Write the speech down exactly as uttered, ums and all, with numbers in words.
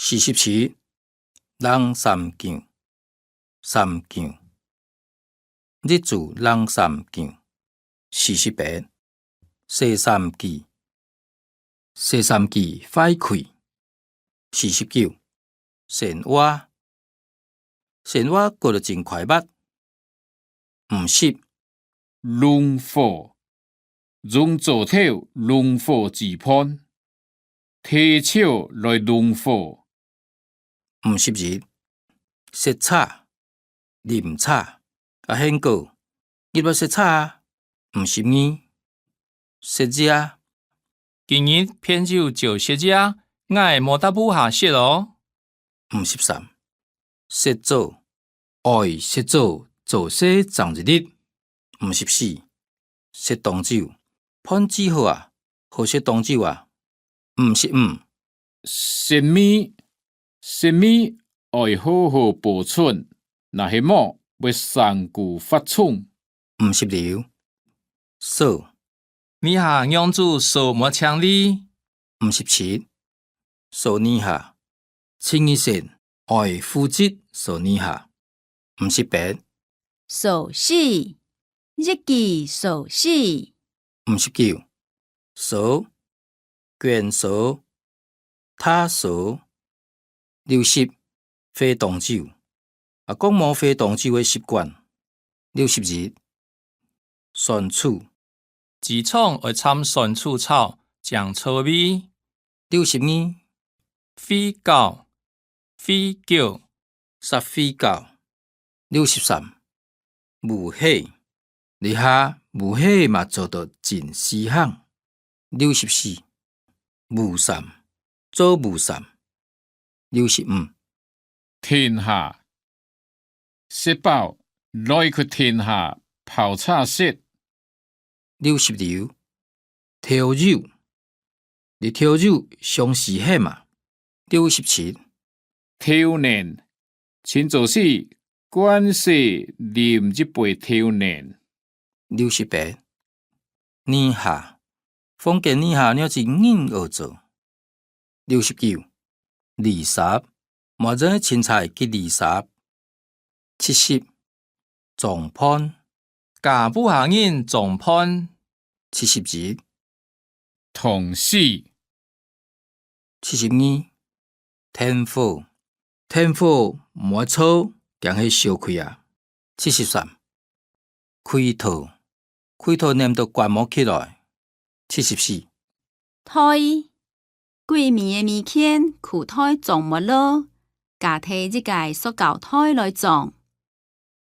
四十七，冷衫降，衫降。日子冷衫降。四十八，洗衫機，洗衫機壞開。四十九，生活，生活過得真快活。五十，弄火，用灶頭弄火煮飯，提醮來弄火。五十一，食茶，啉茶。阿賢哥，你愛食茶啊？五十二，食夜。今日朋友招食夜，𠊎無搭屋下食哦。五十三，食早，愛食早，早食正一日。五十四，食當晝，飯煮好啊，好食當晝啊。五十五，食物，食物愛好好保存，若係無，會生菇發蟲。五十六，掃，這下仰子掃無淨俐。五十七，掃這下，清一色，愛負責掃這下。五十八，掃四，一記掃四。五十九，掃，捲掃，打掃。六十，燴當晝。阿公無燴當晝个習慣。六十一，酸醋，豬腸愛摻酸醋炒，正著味。六十二，燴狗，燴狗，殺燴狗。六十三，舞鞋，這下舞鞋嘛做到真時行。六十四，舞衫，做舞衫。六十五，停下，食飽，來去停下泡茶食。六十六，豆油，你豆油想食係嘛？六十七，豆奶，清早時慣勢啉一杯豆奶。六十八，這下，房間這下若係恁屙糟。六十九，垃圾，無人清採个垃圾。七十，裝飯，家屋下人裝飯。七十一， 同事。七十二，電火，電火毋愛著，驚係燒氣啊。七十三，櫃台，櫃台黏到關無起來。七十四，袋，幾沓个物件，褲袋裝無落，加提一個塑膠袋來裝。